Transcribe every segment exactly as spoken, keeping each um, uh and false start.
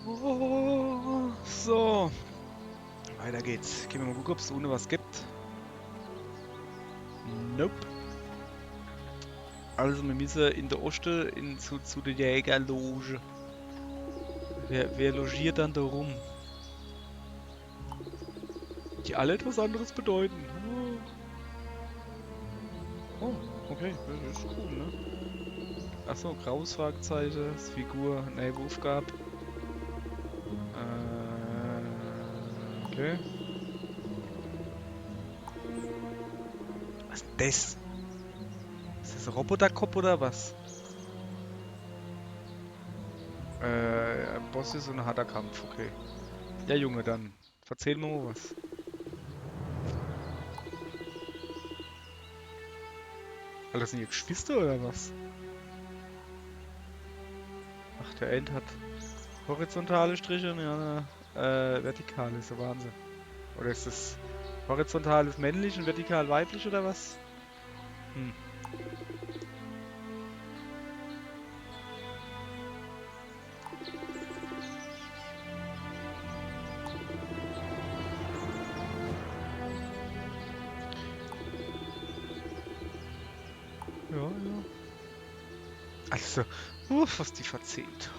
Oh, so. Weiter geht's. Gehn mer mol gucke, ob's do unne was gibt. Nope. Also, mir misse in de Oschte, in, zu, zu de Jägerloge. Wer, wer logiert dann do rum? Die alle etwas anderes bedeuten. Oh, okay, das is cool, ne? Ach so, graues Fragezeichen, is Figur, nee, Aufgab. Äh, okay. Was is denn das? Is das e Roboterkopp oder was? Äh, Boss is e harter Kampf, okay. Ja, Junge, dann verzähl mer mol was. Alter, sin die Geschwister oder was? Ach, der End hat horizontale Striche und der andere, äh, vertikale, is de Wahnsinn. Oder is es horizontal is männlich und vertikal weiblich oder was? Hm. Ja, ja. Also, uff, was die verzählt.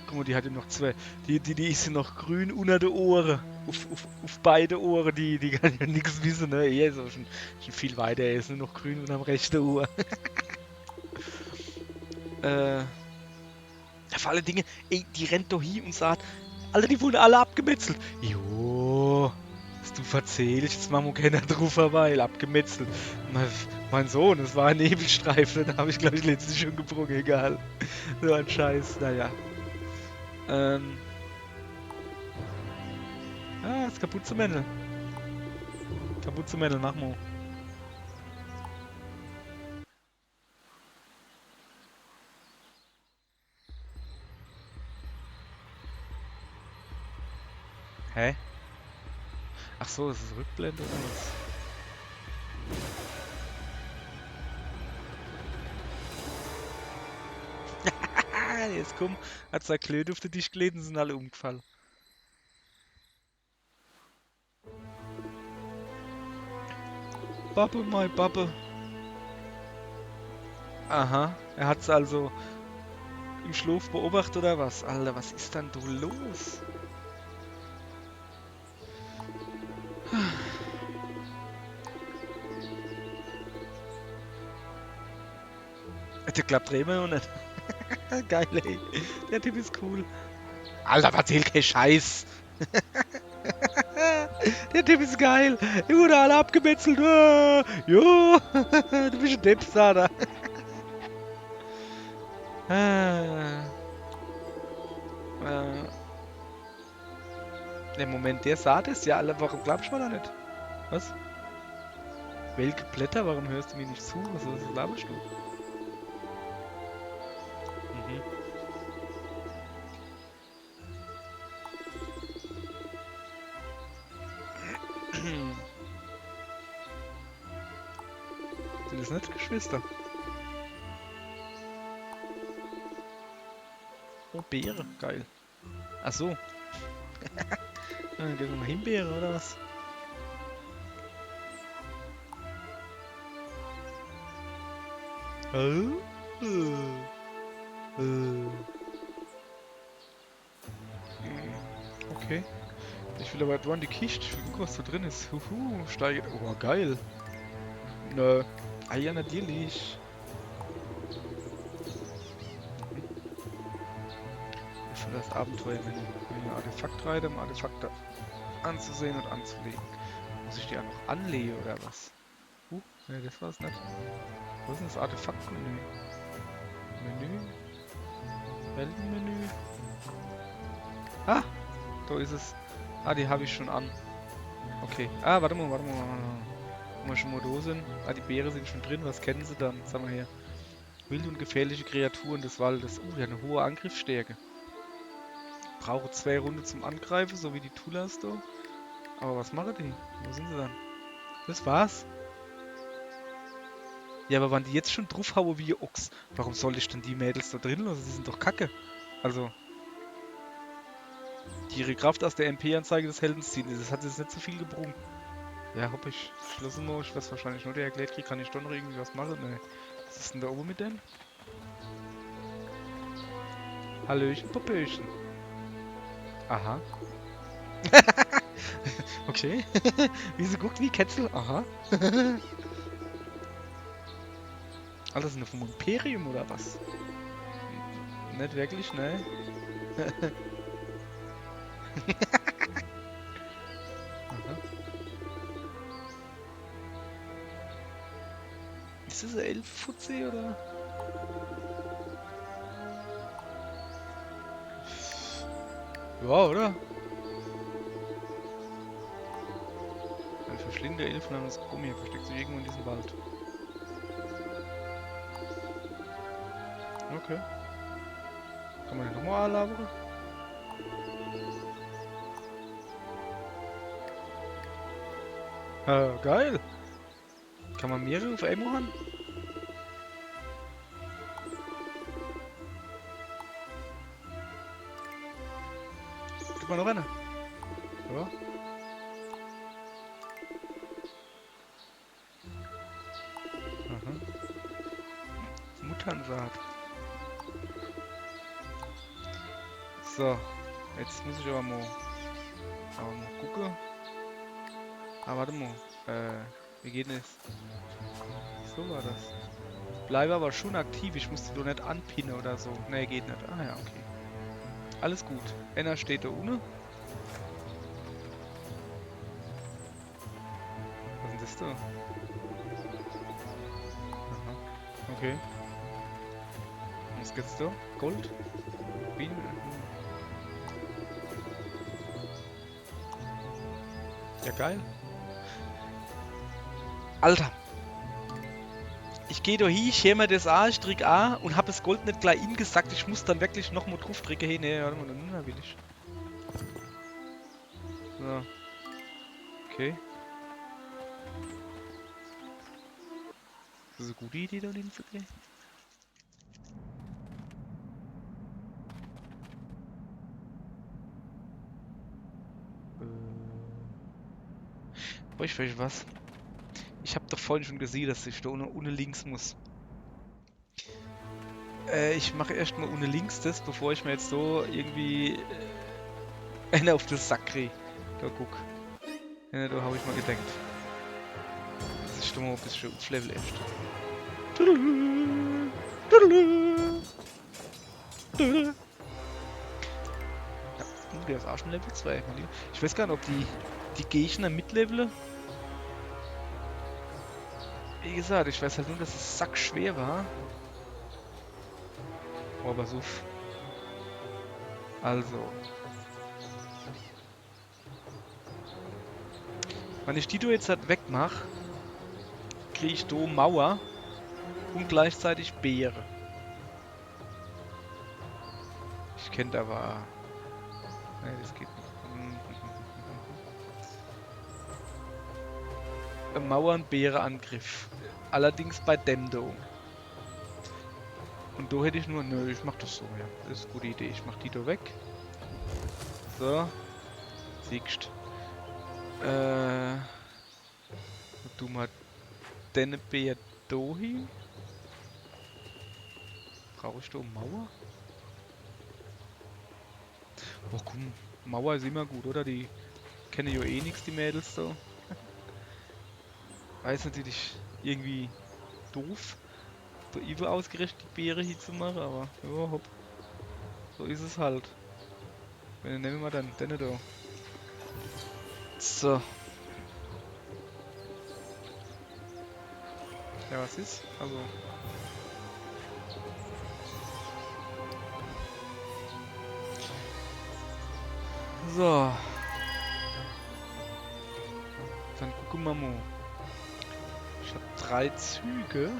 Guck mol, die hat jo noch zwee. Die, die, die is jo noch grün unner de Ohre. Uff, uff, uff beide Ohre, die, die kann jo nix wisse, ne? Ja, is awwer schun, schun viel weiter. Er is nur noch grün unnerm rechte Ohr. Äh, vor alle Dinge, ey, die rennt doch hie und sagt, Alter, die wurden alle abgemetzelt. Jo, was du verzählst, jetzt mach mol kenner druf, weil abgemetzelt. Mein, mein Sohn, es war e Nebelstreifen, den hab ich, glaub ich, letztens schun gebroche, egal. So e Scheiß, naja. Ähm. Ah, is Kapuzemännel. Kapuzemännel, mach mol. Hä? Ach so, is es Rückblende oder was? Jetzt komm, hat sei Klöte uff de Tisch gelegt, sin alle umgefall. Bubble, my Bubble. Aha, er hat's also im Schlaf beobacht oder was? Alter, was is dann do los? Der klappt immer noch net. Geil, ey. Der Typ is cool. Alter, verzähl kee Scheiß. Der Typ is geil. Der wurde alle abgemetzelt. Ah, jo. Du bisch e Depp, Sada. Ah. Äh. Im Moment, der sagt es ja, Alter, warum glaubst du mir da net? Was? Welke Blätter? Warum hörst du mir net zu? Was, was laberst du? Mhm. Sin des net Geschwister? Oh, Beere, geil. Ach so. Ja, dann gibt's noch Himbeere, oder was? Äh? Äh. Äh. Okay. Ich will awwer do an die Kischt. Ich will gucke, was do drin is. Huhu, steigt. Oh, geil. Nö. Ah ja, natürlich. Öffne das Abenteuermenü. Menü Artefakt rein, um Artefakte anzusehen und anzulegen. Muss ich die aa noch anlege, oder was? Huch, nee, das war's net. Wo is dann das Artefaktmenü? Menü? Weltenmenü? Ah! Do is es. Ah, die hab ich schun an. Okay. Ah, wart emol, wart emol, wart emol. Wenn mer schun mol do sin. Ah, die Beere sin schun drin. Was kenne se dann? Sag mol her. Wilde und gefährliche Kreaturen des Waldes. Uh, die hot e hohe Angriffsstärke. Brauche zwee Runde zum Angreife, so wie die Tullas do. Awwer was mache die? Wo sin se dann? Das war's. Ja, awwer wann die jetzt schun drufhaue wie e Ochs, warum sollt ich dann die Mädels do drin losse? Die sin doch kacke. Also, Die ihre Kraft aus der M P-Anzeige des Helden ziehen. Das hat jetzt net so viel gebrungen. Ja, hopp ich. Schluss mo, ich weiß wahrscheinlich nur, der erklärt kriegt, kann ich doch noch irgendwie was machen. Ne. Was is denn da oben mit denen? Hallöchen, Popöchen. Aha. Okay. Wie se guckt wie Kätzel. Aha. Alter, sin die vom Imperium oder was? Net wirklich, ne? Aha. Is das e Elf-Fuzzi oder? Ja, oder? Ein verschlingender Elf namens Chromia versteckt sich irgendwo in diesem Wald. Okay. Kann man den nochmal anlabern? Äh, geil. Kann man mehrere auf einmal haben? Gib mal noch eine. Ja. Mhm. Mutansaat. So, jetzt muss ich aber mal, aber mal gucken. Ah, warte mal. Äh, wie geht denn das? So war das. Bleibe aber schon aktiv, ich muss die doch net anpinnen oder so. Nee, geht net. Ah ja, okay. Alles gut. Einer steht da unten. Was is denn das da? Aha. Okay. Was gibt's da? Gold? Rubin? Ja, geil. Alter. Ich geh da hin, ich heer mir das an, ich drück A und hab das Gold net gleich ingesackt. Ich muss dann wirklich noch mal drauf drücken. Hey, nee, warte mal, dann will ich. So. Okay. Das is e gute Idee, da hinzugehen. Äh. Oh, ich weiß was. Ich hab doch vorhin schon gesehen, dass ich da unten, unten links muss. Äh, ich mach erscht mal unten links das, bevor ich mir jetzt so irgendwie, äh, einer auf den Sack krieg. Da guck. Ja, da hab ich mal gedenkt. Das is schon mal e bissche ufflevel erscht. Tudu, tudu, tudu. Ja, uh, der is auch schon Level zwei, mein Lieber. Ich weiß gar net, ob die, die Gegner mitlevele. Wie gesagt, ich weiß halt nur, dass es sackschwer war. Oh, pass uff. Also. Wenn ich die do jetzt halt wegmach, krieg ich do Mauer und gleichzeitig Beere. Ich kennt aber. Nee, das geht net. Mauer und Beere Angriff. Allerdings bei dem do. Und do hätt ich nur, nö, ich mach das so, ja. Das is e gute Idee. Ich mach die do weg. So. Siehscht. Äh. Du mal denne Bär do hin. Brauch ich do Mauer? Oh, komm, Mauer is immer gut, oder? Die kenne jo eh nix, die Mädels so. War jetzt natürlich irgendwie doof, so übel ausgerechnet die Beere hier zu mache, aber ja, hopp. So is es halt. Wenn, nemme mer dann denne do. So. Ja, was is? Also. So. Dann gucke mer mo. Ich hab drei Züge.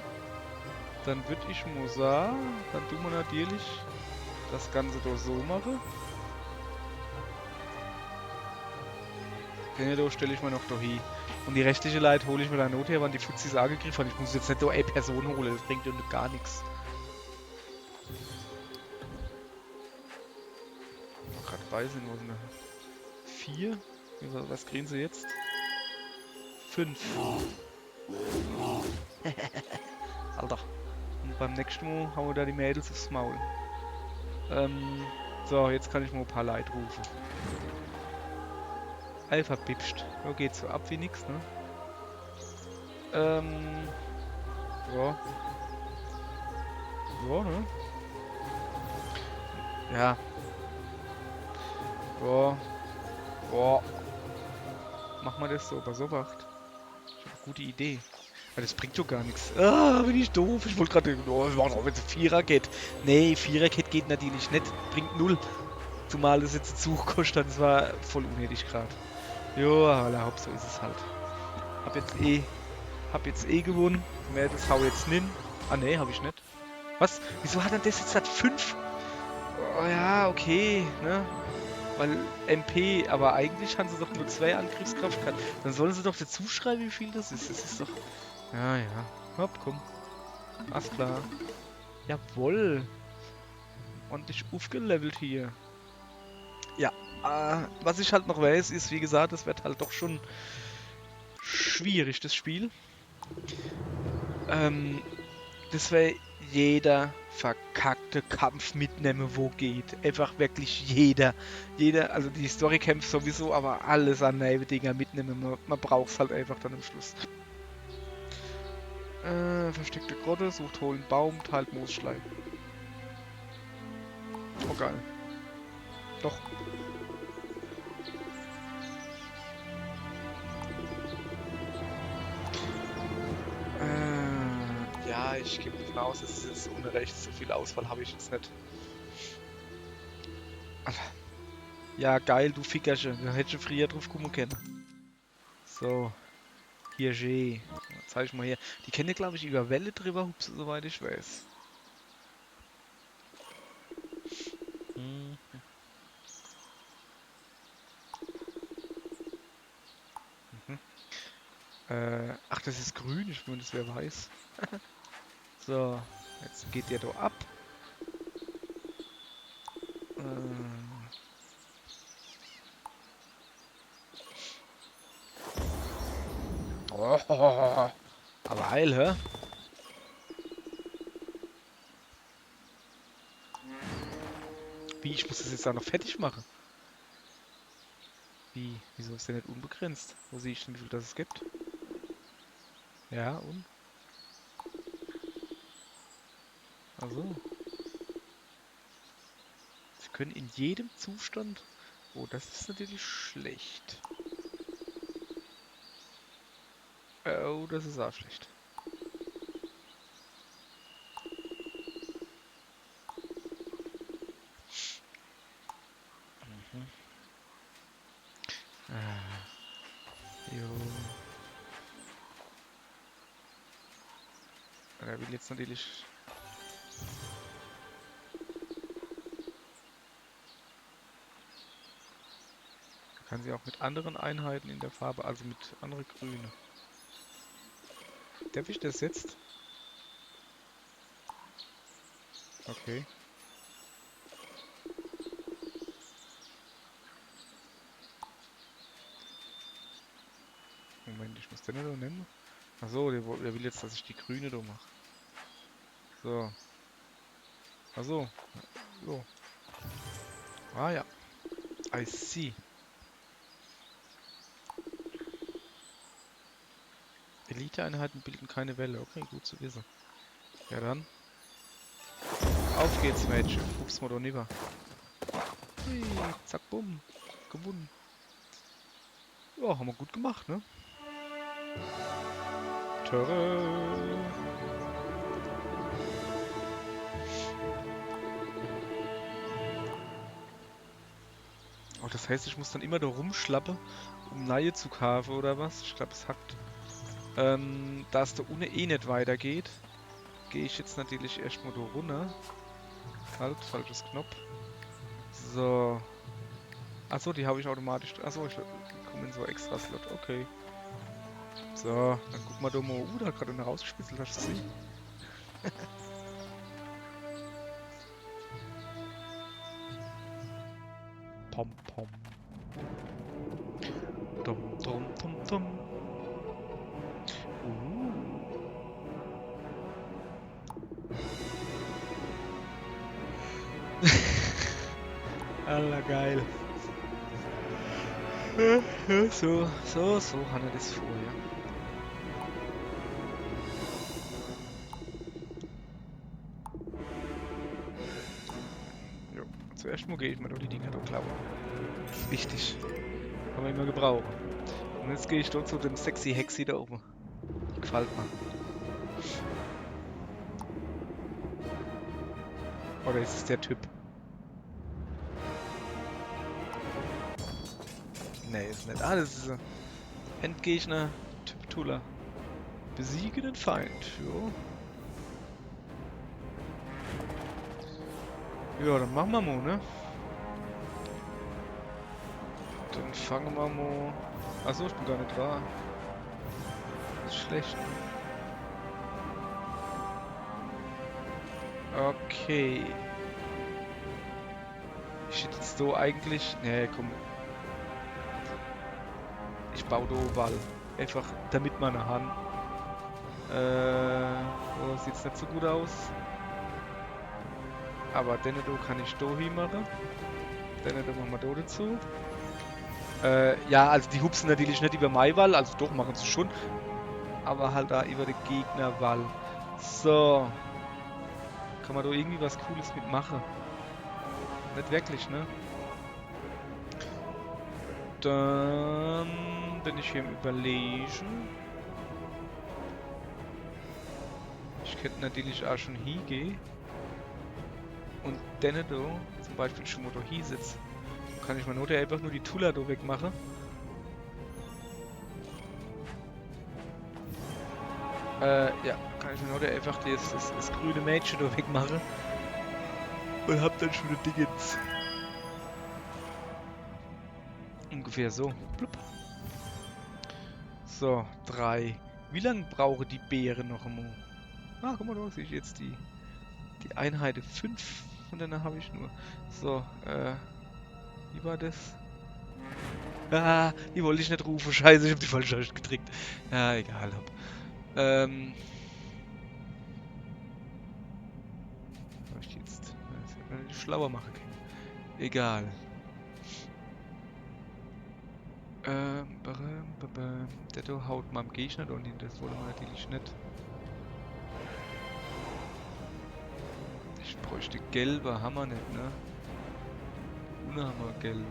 Dann würd ich mo sa, dann du mer natürlich das Ganze do so mache. Genau, do stell ich mer noch do hie. Und die restliche Leit hol ich mer dann nochher, wann die Fuzzis angegriff han. Ich muss jetzt net do e Person hole, das bringt jo gar nix. Mach grad drei sin, wo sin mer? Vier? Wie, wa-, was kriegen se jetzt? Fünf. Alter. Un beim nächschte Mo haue mer do die Mädels uffs Maul. Ähm, so, jetzt kann ich mo e paar Leit rufe. Alpha bipscht. Do geht's so ab wie nix, ne? Ähm. Ja. Ja, ne? Ja. Ja. Ja. Mach mer des so, pass uff, acht. Ich hab e gute Idee. Awwer des bringt doch gar nix. Ah, bin ich doof. Ich wollt grad, oh, ich mach doch jetzt e Viererkett. Nee, Viererkett geht natürlich net. Bringt null. Zumal des jetzt e Zug koscht, des war voll unnötig grad. Jo, alla hopp, so is es halt. Hab jetzt eh, hab jetzt eh gewunn. Mädels, hau jetzt nin. Ah, nee, hab ich net. Was? Wieso hat dann des jetzt halt fünf? Oh ja, okay, ne? Weil M P, awwer eigentlich han se doch nur zwei Angriffskraft gehat. Dann solle se doch dezu schreiwe, wie viel des is. Des is doch. Ja, ja. Hopp, komm. Alles klar. Jawoll. Ordentlich uffgelevelt hier. Ja, äh, was ich halt noch weiß, is, wie gesagt, es werd halt doch schun schwierig, des Spiel. Ähm, des werd jeder verkackte Kampf mitnemme, wo geht. Einfach wirklich jeder. Jeder, also die Storykämpfe sowieso, awwer alles an Neiwedinger mitnemme. Mer, mer braucht's halt einfach dann am Schluss. Äh, versteckte Grotte, sucht hohlen Baum, teilt Moosschleim. Oh, geil. Doch. Äh, ja, ich geh devun aus, es is jetzt ungerecht. So viel Auswahl hab ich jetzt net. Alter. Ja, geil, du Fickerche. Do hätt ich schun frieher druff kumme kenne. So. Hier, G. Zeig ich mo her. Die kenne, glaab ich, iwwer Welle driwwer hupse, soweit ich weiß. Hm. Mhm. Äh, ach, des is grün. Ich mään, des wär weiß. So, jetzt geht der do ab. Äh. Oh, awwer heil, hä? Wie, ich muss des jetzt aa noch fertig mache? Wie? Wieso is der net unbegrenzt? Wo sieh ich denn, wie viel des es gibt? Ja, un? Also. Sie können in jedem Zustand. Oh, des is natürlich schlecht. Oh, des is aa schlecht. Mhm. Ah. Jo. Der will jetzt natürlich. Man kann sie auch mit anderen Einheiten in der Farbe, also mit andere Grüne. Darf ich das jetzt? Okay. Moment, ich muss den do nemme. Ach so, der, wo-, der will jetzt, dass ich die Grüne do mach. So. Ach so. So. Ah ja. I see. Elite-Einheiten bilden keine Welle. Okay, gut zu wissen. Ja dann. Auf geht's, Mädchen. Hups mol do niwwer. Hui, zack, bumm. Gewunnen. Ja, haben wir gut gemacht, ne? Töre. Oh, das heißt, ich muss dann immer do rumschlappe, um neie zu kaafe, oder was? Ich glaub, es hackt. Ähm, da es do unne eh net weitergeht, geh ich jetzt natürlich erscht mol do runner. Halt, falsches Knopf. So. Ach so, die hab ich automatisch. Ach so, ich, die kommen in so extra Slot. Okay. So, dann guck mol do mol. Uh, da hat grad einer rausgespitzelt, hast du gesehen? Pom, pom. Dum, dum, dum, dum. Uh. Alla, geil. Ja, ja, so, so, so hab ich das vor, ja. Jo, zuerscht mol geh ich mol do die Dinger do klaue. Das is wichtig. Kann mer immer gebrauche. Un jetzt geh ich do zu dem sexy Hexi do owwe. Die gfallt mer. Oder is es der Typ? Nee, is net. Ah, das is, äh, Endgegner, Typ Tuller. Besiege den Feind, jo. Ja, dann mache mer mol, ne? Dann fange mer mol. Ach so, ich bin gar net dra. Das is schlecht. Okay. Ich hätt jetzt so eigentlich. Nee, komm. Ich bau do Wall. Einfach, damit mer ne han. Äh, oh, sieht's net so gut aus. Awwer denne do kann ich do hie mache. Denne do mache mer do dezu. Äh, ja, also die hupse natürlich net iwwer mei Wall, also doch, mache se schun. Awwer halt do iwwer de Gegnerwall. So. Kann mer do irgendwie was Cooles mit mache? Net wirklich, ne? Dann bin ich hier am Überlege. Ich könnt natürlich aa schun hiegehe. Un denne do zum Beispiel schun mol do hiesetze. Kann ich mer nochher einfach nur die Tuller do wegmache. Äh, ja, kann ich mer nochher einfach das, das, das grüne Mädche do wegmache. Un hab dann schun e Dingens. Ungefähr so. Blub. So, drei. Wie lang brauche die Beere noch emol? Ah, guck mol, do seh ich jetzt die, die Einheite fünf. Un dann hab ich nur. So, äh, wie war das? Ah, die wollt ich net rufe. Scheiße, ich hab die falsche Taste gedrickt. Ja, egal, hopp. Ähm. Was hab ich jetzt? Das hätt mer schlauer mache könne. Egal. Ähm, badam, badam. Der do haut mol em Gegner do unne hin, das wolle mer natürlich net. Ich bräucht gelbe, hammer net, ne? Unne hammer gelbe.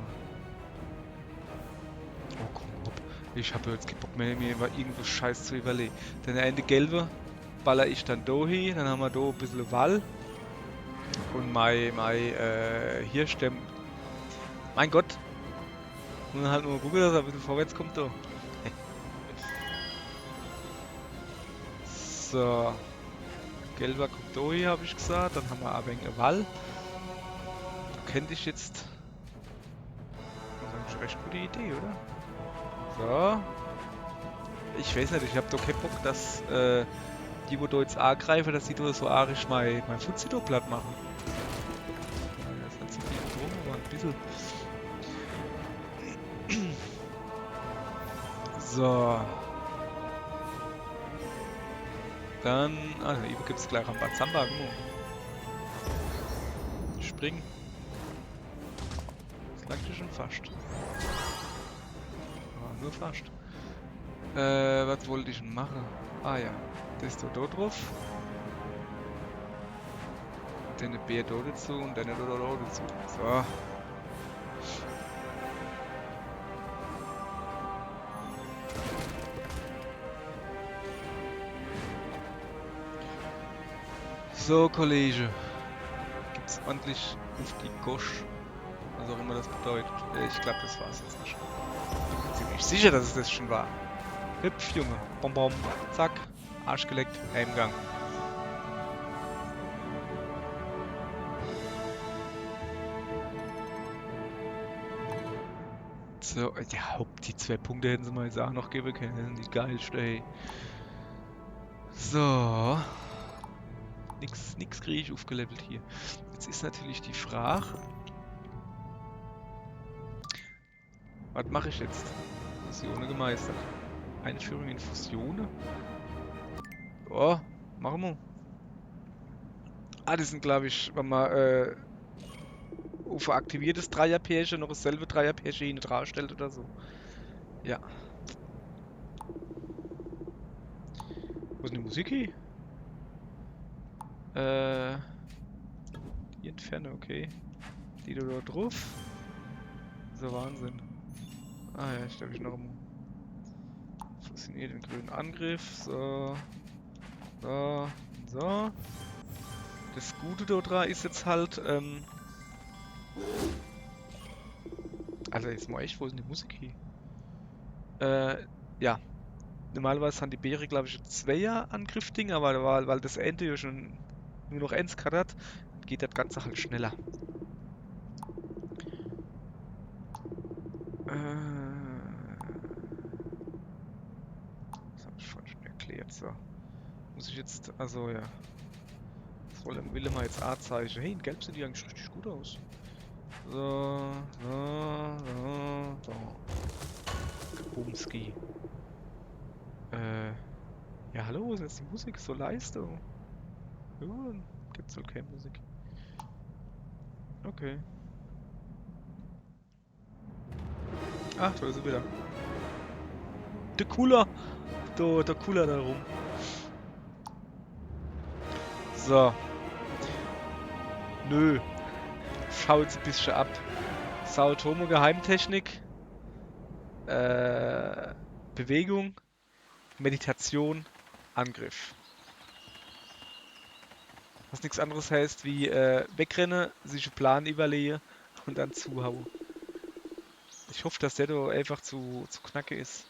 Oh, komm, hopp. Ich hab jetzt kee Bock mehr, mir iwwer irgendwas Scheiß zu iwwerlege. Dann der ääne gelbe baller ich dann do hie, dann hammer do e bissel Wall. Un mei, mei, äh, hier stemmt. Mein Gott, Muss mer halt nur gucke, dass er e bissel vorwärts kommt, do. So. Gelber kommt do hie, hab ich gesagt. Dann hammer e wenig e Wall. Do könnt ich jetzt. Das is eigentlich e recht gute Idee, oder? So. Ich weiß net, ich hab do kee Bock, dass, äh, die, wo do jetzt agreife, dass die do so arisch mei, mei Fuzzi do platt mache. Ja, das is net so viel drum, awwer e bissel. So. Dann, ah, hier gibt's gleich Rambazamba, guck mol. Spring. Das langt jo schun fascht. Awwer nur fascht. Äh, was wollt ich dann mache? Ah ja, das do, do druff. Dann e Bär do dezu un dann e do, do, do dezu. So. So, Kollege. Gibt's ordentlich uff die Gosch. Was auch immer das bedeutet. Äh, ich glaub, das war's jetzt net schun. Bin mir ziemlich sicher, dass es das schun war. Hüpf, Junge. Bom, bom. Zack. Arsch geleckt. Heimgang. So, ja, hopp, die zwee Punkte hätte se mer jetzt aa noch gewwe kenne. Das sin die geilschte, ey. So. Nix, nix krieg ich uffgelevelt hier. Jetzt is natürlich die Frag. Was mach ich jetzt? Fusione gemeistert. Einführung in Fusione? Oh, mache mer. Ah, die sin, glaab ich, wenn ma, äh, uff e aktiviertes Dreierpärche noch dasselbe Dreierpärche hinne dra stellt oder so. Ja. Wo is dann die Musik hie? Äh, die entferne, okay. Die do, do druff. So, Wahnsinn. Ah ja, ich glaab, ich noch emol. Fasziniert den grünen Angriff. So. So. So. Das Gute do dra is jetzt halt, ähm, also jetzt mol echt, wo is dann die Musik hie? Äh, ja. Normalerweis han die Bäre, glaab ich, e Zweier-Angriff-Ding, awwer weil, weil das Ende jo schun nur noch eens ghat hat, geht das Ganze halt schneller. Äh, das hab ich vorhin schun erklärt, so. Muss ich jetzt, also ja. Das wolle, will ma jetzt a zeige. Hey, in Gelb sehn die eigentlich richtig gut aus. So, so, so, so. Kabumski. Äh, ja, hallo, wo is dann jetzt die Musik? So leise. Ja, gibt's halt kee Musik. Okay. Ach, do is er widder. De Cooler. Do, de Cooler do rum. So. Nö. Schaut's e bissche ab. Sao Tomo Geheimtechnik. Äh, Bewegung. Meditation, Angriff. Was nix anneres heißt wie, äh, wegrenne, sich e Plan iwwerlehe un dann zuhaue. Ich hoff, dass der do einfach zu, zu knacke is.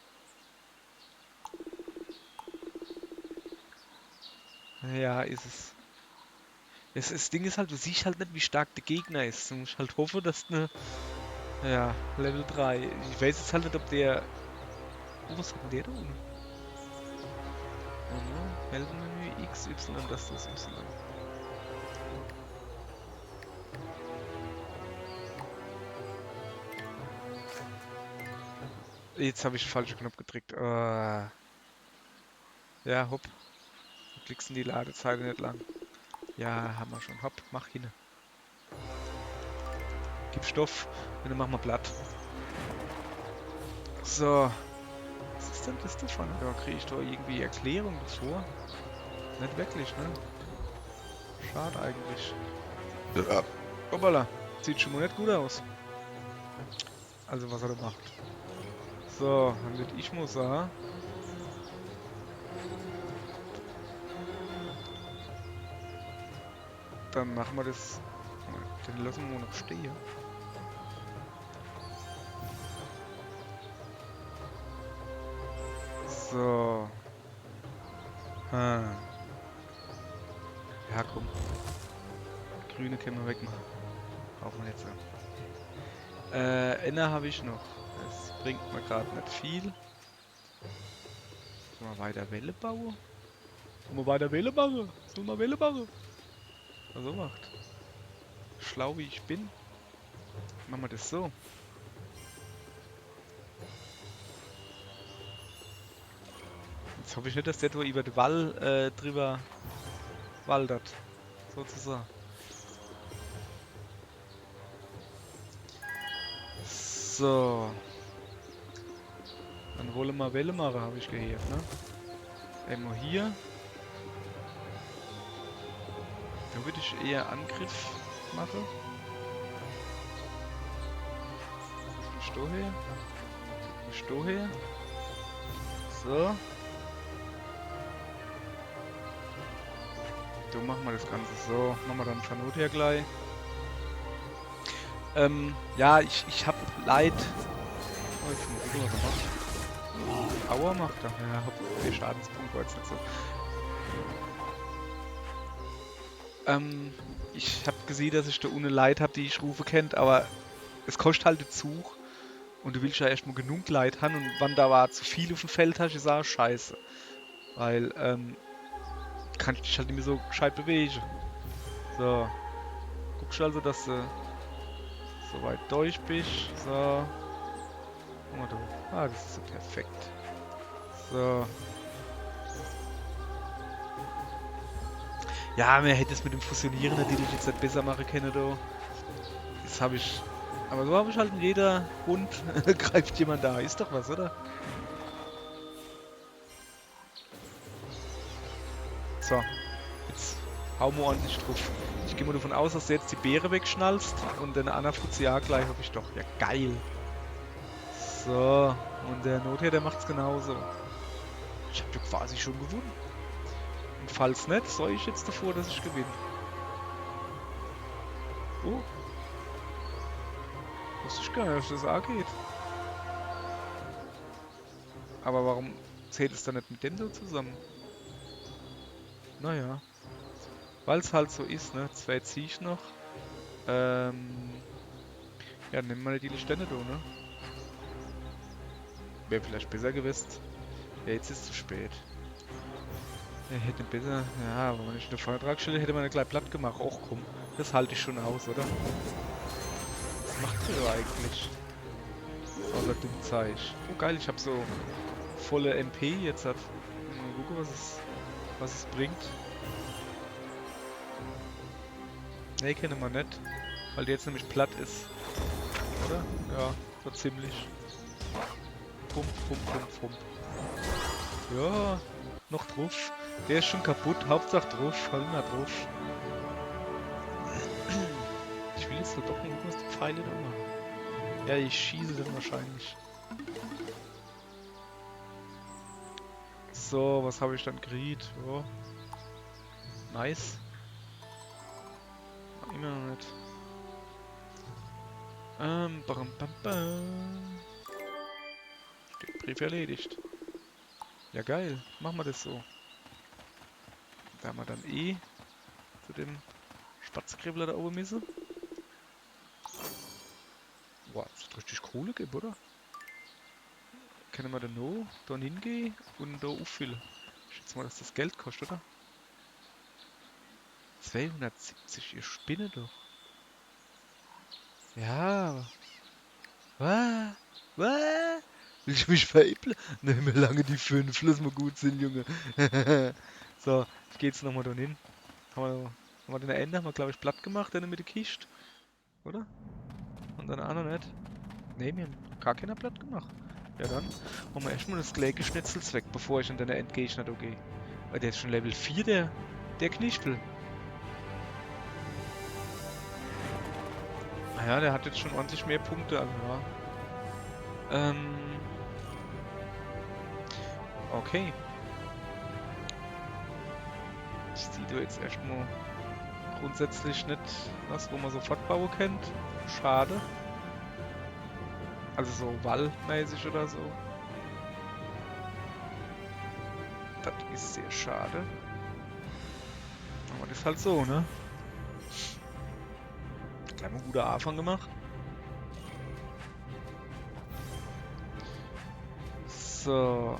Ja, is es. Es, es Ding is halt, du siehsch halt net, wie stark de Gegner is. Du musch halt hoffe, dass ne, ja, Level drei. Ich weiß jetzt halt net, ob der, oh, was hat dann der do unne? Oh, ne? Heldenmenü, X, Y, das is Y. Jetzt hab ich de falsche Knopp gedrickt. Äh. Ja, hopp. Du kriegsch die Ladezeite net lang. Ja, hammer schun. Hopp, mach hinne. Gib Stoff, un dann mach ma platt. So. Was is dann das do vorne? Do krieg ich doch irgendwie Erklärung dazu. Net wirklich, ne? Schad eigentlich. Ja. Hoppala. Sieht schun mol net gut aus. Also was er do macht. So, dann würd ich mol sage, dann mach ma das. Den losse ma mol noch stehe. So. Hm. Ja, komm. Grüne kenne ma wegmache. Brauche ma net so. Äh, eener hab ich noch. Das bringt ma grad net viel. Soll ma weiter Welle baue? Soll ma weiter Welle baue? Soll ma Welle baue? Was er macht. Schlau wie ich bin, mach ma das so. Jetzt hoff ich net, dass der do iwwer de Wall, äh, driwwer waldert. Sozusage. So. Dann wolle ma Welle mache, hab ich gehört, ne? Emol hier. Do würd ich eher Angriff mache. Nicht do her. Nicht do her. So. Do mache ma das Ganze so. Mache ma dann Fanot her gleich. Ähm, ja, ich, ich hab Leit. Oh, jetzt mol gucke, was er macht. Aua macht er. Ja, hopp, de Schadenspunkt war jetzt net so. Ähm, ich hab gesehen, dass ich do unne Leit hab, die ich rufe kennt, awwer es koscht halt de Zug. Un du willsch ja erscht mol genug Leit han un wann do awwer zu viel uffm Feld hasch, is aa scheiße. Weil, ähm, kannsch dich halt nimmi so gscheit bewege. So. Gucksch also, dass de so weit durch bisch. So. Guck mol do. Ah, das is so perfekt. So. Ja, mer hätt es mit dem Fusioniere natürlich jetzt net besser mache kenne, do. Das hab ich. Awwer so hab ich halt in jeder Rund greift jemand do. Is doch was, oder? So, jetzt hau mer ordentlich druff. Ich geh mol davon aus, dass du jetzt die Beere wegschnallst un den annere Fuzzi aa gleich, hoff ich doch. Ja, geil. So, un der Nother, der macht's genauso. Ich hab jo quasi schun gewunne. Un falls net, sorg ich jetzt dafür, dass ich gewinn. Oh. Wusst ich gar net, dass das aageht. Awwer warum zählt es dann net mit dem do zusamme? Naja. Weil's halt so is, ne? Zwee Ziech noch. Ähm. Ja, nemme mer die Stänne do, ne? Wär vielleicht besser gewest. Ja, jetzt is zu spät. Ja, hätt besser. Ja, awwer wenn ich en vorher dra gstellt hätt, hätt mer en gleich platt gemacht. Och komm, das halt ich schun aus, oder? Was macht ihr do eigentlich? Außer dumm Zeich. Oh geil, ich hab so volle M P jetzt. Hat. Mol gucke, was es, was es bringt. Nee, kenne mer net. Weil die jetzt nämlich platt is. Oder? Ja, so ziemlich. Pump, pump, pump, pump. Ja, noch druff. Der is schun kaputt. Hauptsach druff. Halt mol druff. Ich will jetzt doch mol gucke, was die Pfeile do mache. Ja, ich schieß dann wahrscheinlich. So, was hab ich dann gekriet? Ja. Nice. Immer noch net. Ähm, bam, bam, bam. Steht Brief erledigt. Ja, geil. Mache mer das so. Do hawwe mer dann eh zu dem Spatzkribbler do owwe misse. Boah, das hat richtig Kohle gebb, oder? Kenne mer dann noch do hingehe un do uffille. Ich schätz mol, dass das Geld koscht, oder? Zweehundertsiebzig, ihr spinne doch. Ja. Wa? Wa? Will ich mich veräppele? Nee, mir lange die fünf, lass mol gut sin, Junge. So, ich geh jetzt nochmol do hin. Hawwe mer, hawwe mer den ääne, hawwe mer, glaab ich, platt gemacht, den mit de Kischt. Oder? Un den annere net. Nee, mir hawwe gar kääner platt gemacht. Ja dann, mache mer erschtmol das Gleegeschnetzels weg, bevor ich an den Endgegner do geh. Weil der is schun Level vier, der, der Knispel. Naja, der hat jetzt schun ordentlich mehr Punkte, also ja. Ähm. Okay. Ich sieh do jetzt erschtmol grundsätzlich net was, wo mer sofort baue kennt. Schade. Also so wallmäßig oder so. Das is sehr schade. Awwer das is halt so, ne? Gleich mol en gute Aafang gemacht. So.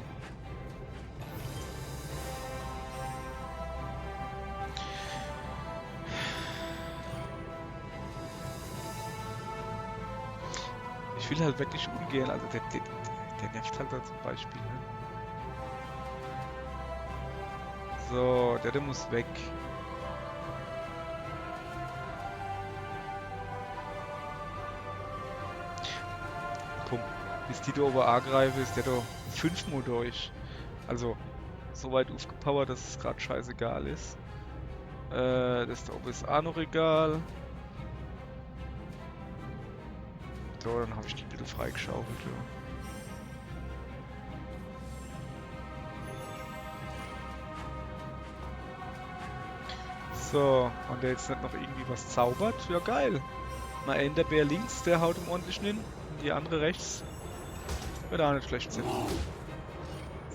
Ich will halt wirklich ungern, also der, der, der nervt halt do zum Beispiel, ne? So, der, der muss weg. Komm, bis die do owwe aagreife, is der do fünfmol durch. Also, so weit uffgepowert, dass es grad scheißegal is. Äh, das do owwe is aa noch egal. So, dann hab ich die bissel freigeschaufelt, ja. So, wenn der jetzt net noch irgendwie was zaubert, ja geil. Mei ääner Bär links, der haut em ordentlich hin. Un die annere rechts. Werd aa net schlecht sin.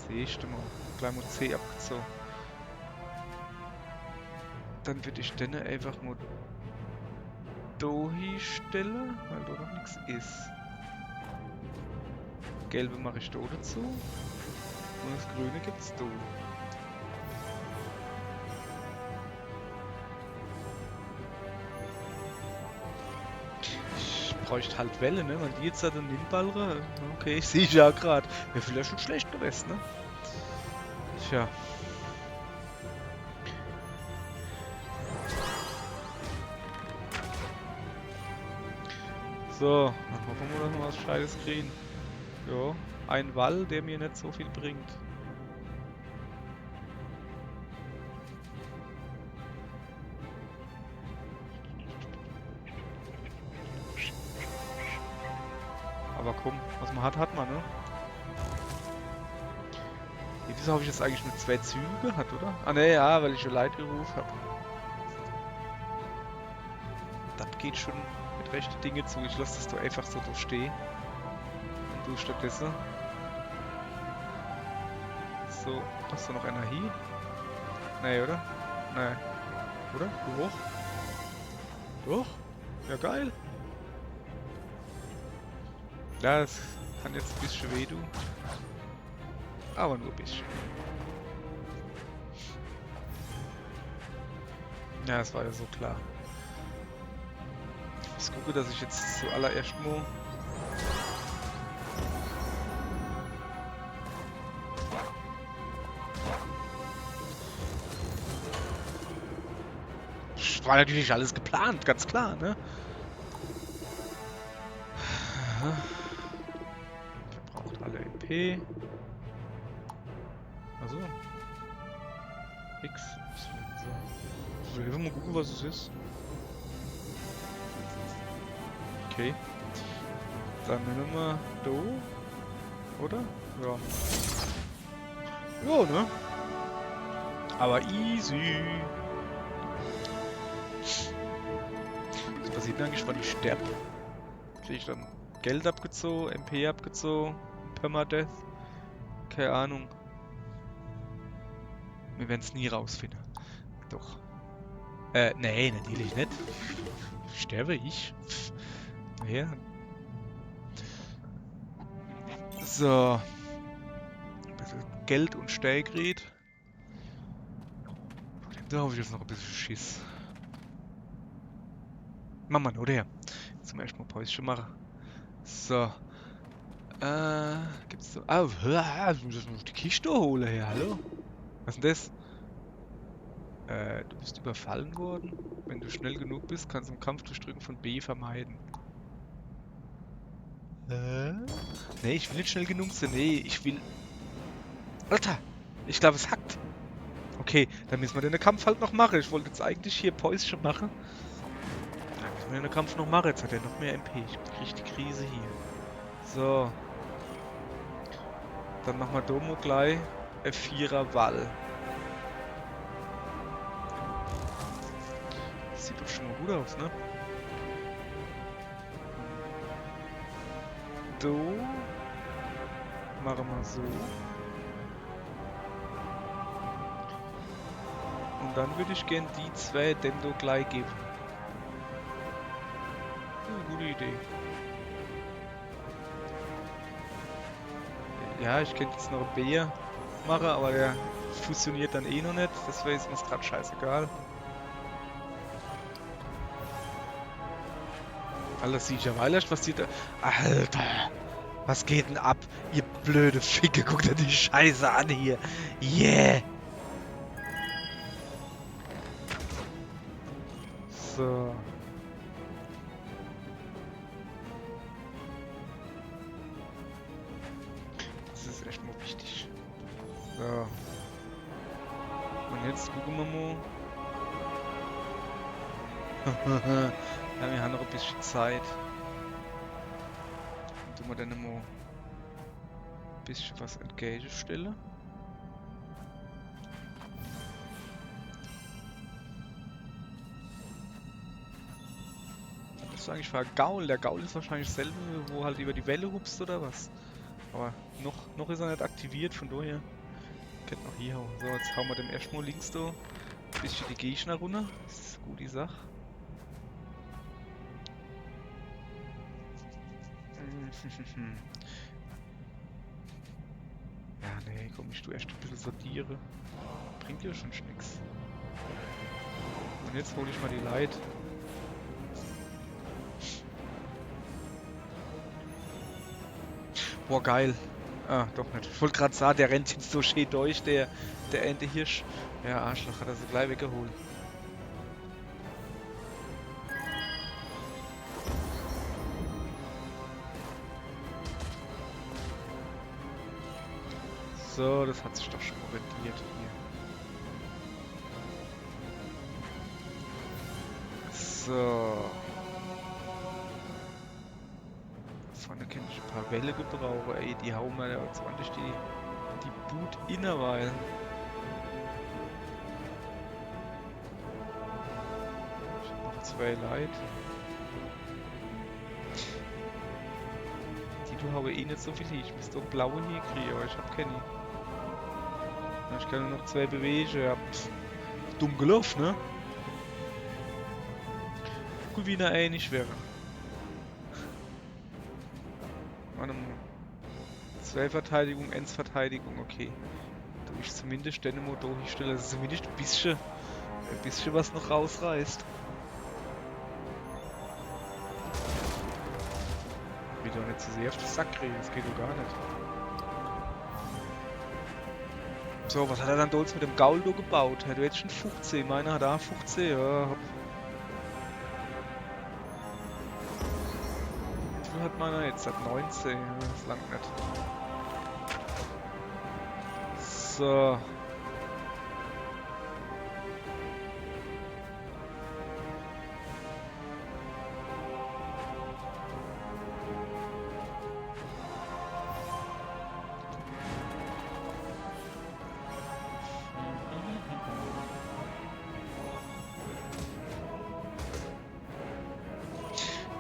Sehscht mol. Gleich mol C abgezoge. Dann würd ich denne einfach mol do hiestelle, weil do noch nix is. Gelbe mach ich do dezu. Un das Grüne gibt's do. Ich Bräucht halt Welle, ne? Weil die jetzt halt den Nimball, okay, ich seh ja grad. Wär vielleicht net schlecht gewesen, ne? Tja. So, dann hoffe mer, dass mer was Scheißes kriegen. Jo, ein Wall, der mir net so viel bringt. Aber komm, was man hat, hat man, ne? Ja, wieso hab ich jetzt eigentlich nur zwei Züge gehabt, oder? Ah, ne, ja, weil ich schon Leid gerufen hab. Das geht schon mit rechte Dinge zu. Ich lass das doch einfach so da stehen. Und du stattdessen. So, passt da noch einer hin? Nee, oder? Nee. Oder? Du hoch? Doch? Ja, geil. Ja, das kann jetzt ein bisschen weh tun. Aber nur ein bisschen. Ja, das war ja so klar. Ich gucke, dass ich jetzt zuallererst mal Das war natürlich alles geplant, ganz klar, ne? Verbraucht alle M P. Also. X. So. Ich will einfach mal gucken, was es ist. Okay. Dann nehmen wir Do. Oder? Ja. Ja, ne? Aber easy. Was passiert denn eigentlich, wenn ich sterb? Krieg ich dann Geld abgezogen, M P abgezogen, Permadeath? Keine Ahnung. Wir werden's nie rausfinden. Doch. Äh, nee, natürlich nicht. Sterbe ich? Pff. Ja. So. Ein bisschen Geld und Steigried. Vor dem da hab ich jetzt noch ein bisschen Schiss. Mach mal, oder? Zum ersten Mal Päuschen machen. So. Äh, gibt's so. Ah, hör, ich muss erst mal die Kiste holen hier, hallo? Was ist denn das? Äh, du bist überfallen worden. Wenn du schnell genug bist, kannst du im Kampf durch Drücken von B vermeiden. Äh? Nee, ich will nicht schnell genug sein. Nee, ich will. Alter! Ich glaube, es hackt. Okay, dann müssen wir den Kampf halt noch machen. Ich wollte jetzt eigentlich hier Päuschen machen. Dann müssen wir den Kampf noch machen. Jetzt hat er noch mehr M P. Ich krieg die Krise hier. So. Dann machen wir Domo gleich. Ein Vierer Wall. Das sieht doch schon mal gut aus, ne? So. Machen wir so. Und dann würde ich gern die zwei dem do gleich geben. Hm, gute Idee. Ja, ich könnte jetzt noch ein B machen, aber der fusioniert dann eh noch nicht. Deswegen ist mir's grad scheißegal. Alles sieht ja weiter, was die da. Alter! Was geht denn ab? Ihr blöde Ficke, guckt euch die Scheiße an hier. Yeah! So. Das ist echt mal wichtig. So. Und jetzt gucken wir mal. Ja, wir haben noch ein bisschen Zeit. Dann tun wir dann mal ein bisschen was entgegenstellen. Was ist eigentlich für ein Gaul? Der Gaul ist wahrscheinlich dasselbe, wo halt über die Welle hupst oder was? Aber noch, noch ist er nicht aktiviert, von daher könnte noch hier hauen. So, jetzt hauen wir dem erstmal links da ein bisschen die Gegner runter. Das ist eine gute Sache. Ja, nee, komm, ich tu erst ein bisschen sortiere. Bringt ja schon nix. Und jetzt hol ich mal die Leit. Boah, geil. Ah, doch net. Ich wollt grad sage, der rennt jetzt so schee durch, der, der ääne Hirsch. Ja, Arschloch, hat er se glei weggeholt. So, das hat sich doch schon mal rentiert hier. So. Vorne kann ich e paar Welle gebrauche, ey, die haue mer jetzt ordentlich die, die Bud inne, weil ich hab noch zwei Leit. Die do haue eh net so viel hie. Ich müsst doch blaue hie kriege, aber ich hab kenni. Ja, ich kann nur noch zwei bewege. Ja, pff. Dumm geloff, ne? Gut, wie ne einig wäre. Wart emol. Zwei Verteidigung, ääns Verteidigung, okay. Du, ich zumindest den Motor hinstelle, dass er zumindest e bissche, e bissche was noch rausreißt. Will doch net zu sehr auf de Sack kriege, das geht doch gar net. So, was hat er dann do jetzt mit dem Gaul do gebaut? Hat er jetzt schon fuchzeh? Meiner hat aa fuchzeh, ja, hopp. Wie viel hat meiner jetzt? Hat neunzeh, ja, das langt net. So.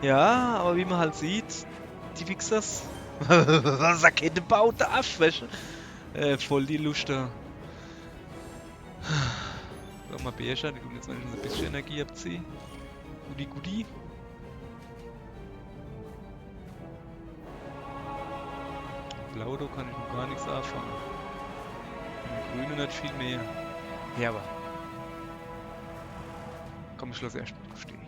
Ja, aber wie man halt sieht, die Wichsers. Was, Rakete baut der Arsch, weesche? Äh, voll die Luschter. Sag mal, Bärcher, die tun jetzt wenigstens e bissche Energie abziehe. Gudi, gudi. Blau, do kann ich noch gar nix anfange. Mit Grüne net viel mehr. Ja, aber. Komm, ich lass erscht mal stehen.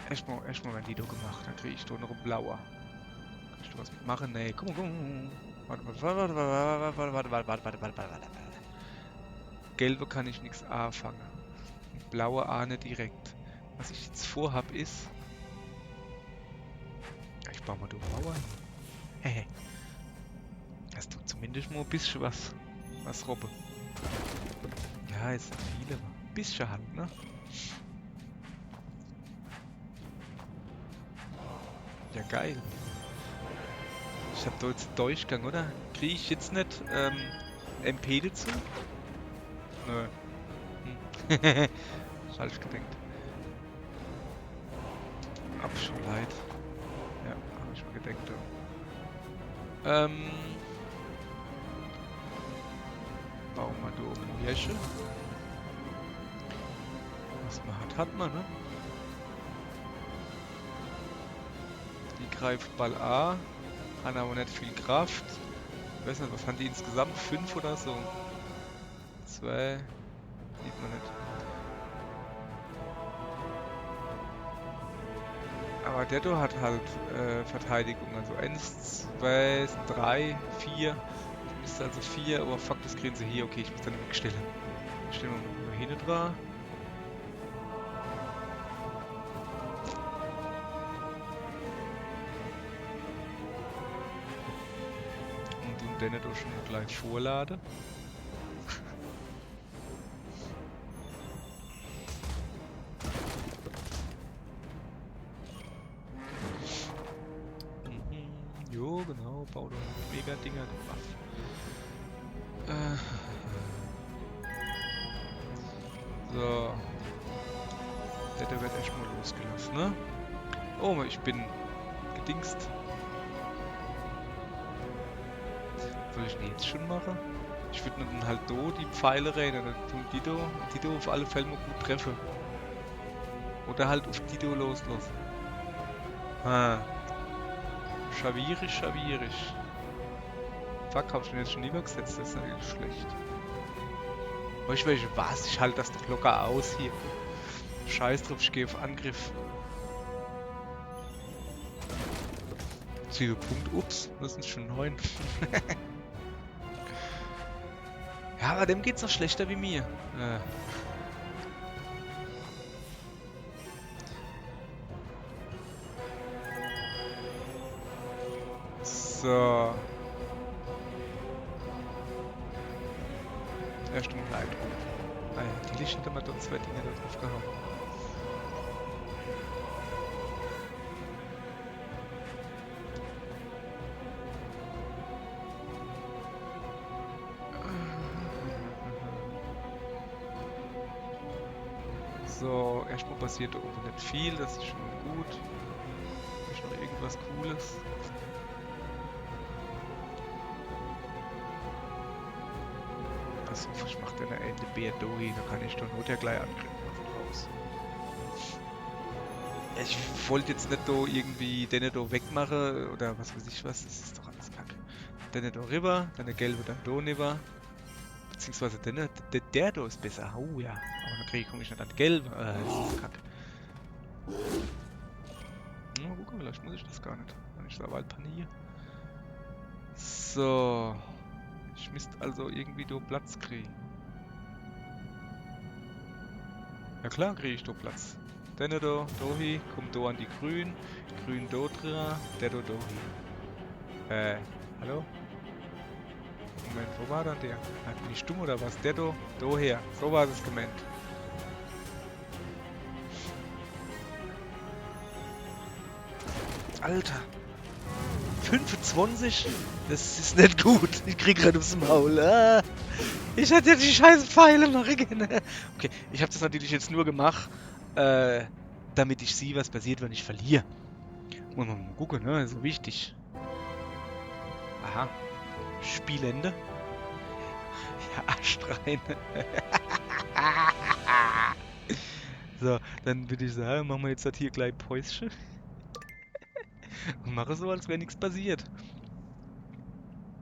Erscht mal, erscht mal, wenn die do gemacht, dann krieg ich do noch e Blauer. Kann ich do was mitmache? Nee, komm, komm, komm. Wart, wart, wart. Gelbe kann ich nix anfange. Blaue aa net direkt. Was ich jetzt vorhab is, ich bau mal do Mauer. Hehe. Das tut zumindest mal e bissche was. Was, Robbe? Ja, is net viel, aber e bissche halt, ne? Ja, geil. Ich hab do jetzt Durchgang, oder? Krieg ich jetzt net, ähm, M P dazu? Nö. Hm. Falsch gedenkt. Abschulheit. Ja, hab ich mir gedenkt, du. Ähm. Baue mer do oben Hirsche. Was man hat, hat man, ne? Die greife ball a, han aber net viel Kraft. Ich weiß net, was han die insgesamt? Fünf oder so? Zwei. Sieht man net. Aber der do hat halt, äh, Verteidigung. Also eins, zwei, drei, vier. Ich müsst also vier, aber fuck, das kriegen se hier. Okay, ich muss dann wegstelle. Stelle mer mal hinne dran. Und, und den do schon gleich vorlade. Mhm. Jo, genau, bau doch Mega-Dinger, du Aff. Äh. So. Der, der wird erscht mal losgelasse, ne? Oh, ich bin gedingst. Soll ich den jetzt schon mache? Ich würd dann halt do die Pfeile rein, dann tun die do, die do auf alle Fälle mal gut treffe. Oder halt auf die do loslosse. Ah. Schwierig, schwierig. Fuck, hab ich mir jetzt schon lieber gesetzt, das ist natürlich schlecht. Weißt du, weißt du was? Ich halt das doch locker aus hier. Scheiß drauf, ich geh auf Angriff. Sieben Punkte, ups, das sind schon neun. Ja, aber dem geht's noch schlechter wie mir. Äh. So. Erscht mol Leid. Ah ja, die Licht hat mer do zwei Dinger do druff gehaut. So, erscht mol passiert do owwe net viel, das is schon mol gut. Is noch irgendwas Cooles? Pass uff, ich mach denne ääne Bär do hie, do kann ich doch nur der gleich angreife vun drauß. Ich wollt jetzt net do irgendwie denne do wegmache oder was weiß ich was, das is doch alles Kacke. Denne do riwwer, denne gelwe dann do niwwer. Beziehungsweise denne, der, der do is besser. Oh ja. Aber dann krieg ich, komm ich net an gelwe. Äh, das is Kacke. Na, gucke, vielleicht muss ich das gar net. Wenn ich so weit panier. So. Ich misst also irgendwie do Platz kriege. Ja klar krieg ich do Platz. Denne do, do hie, kumm do an die Grün. Grün do dra, der do, do hie. Äh, hallo? Moment, wo war dann der? Ah, bin ich dumm oder was? Der do, do her. So war das gemeint. Alter. Fünfunzwanzig? Das is net gut. Ich krieg grad uffs Maul. Ah. Ich hätt ja die scheiß Pfeile mache kenne. Okay, ich hab das natürlich jetzt nur gemacht, äh, damit ich sieh, was passiert, wenn ich verlier. Muss mer mol gucke, ne? So wichtig. Aha. Spielende. Ja, Arsch rein. So, dann würd ich sage, mache mer jetzt halt hier gleich Päusche. Un mache so, als wär nix passiert.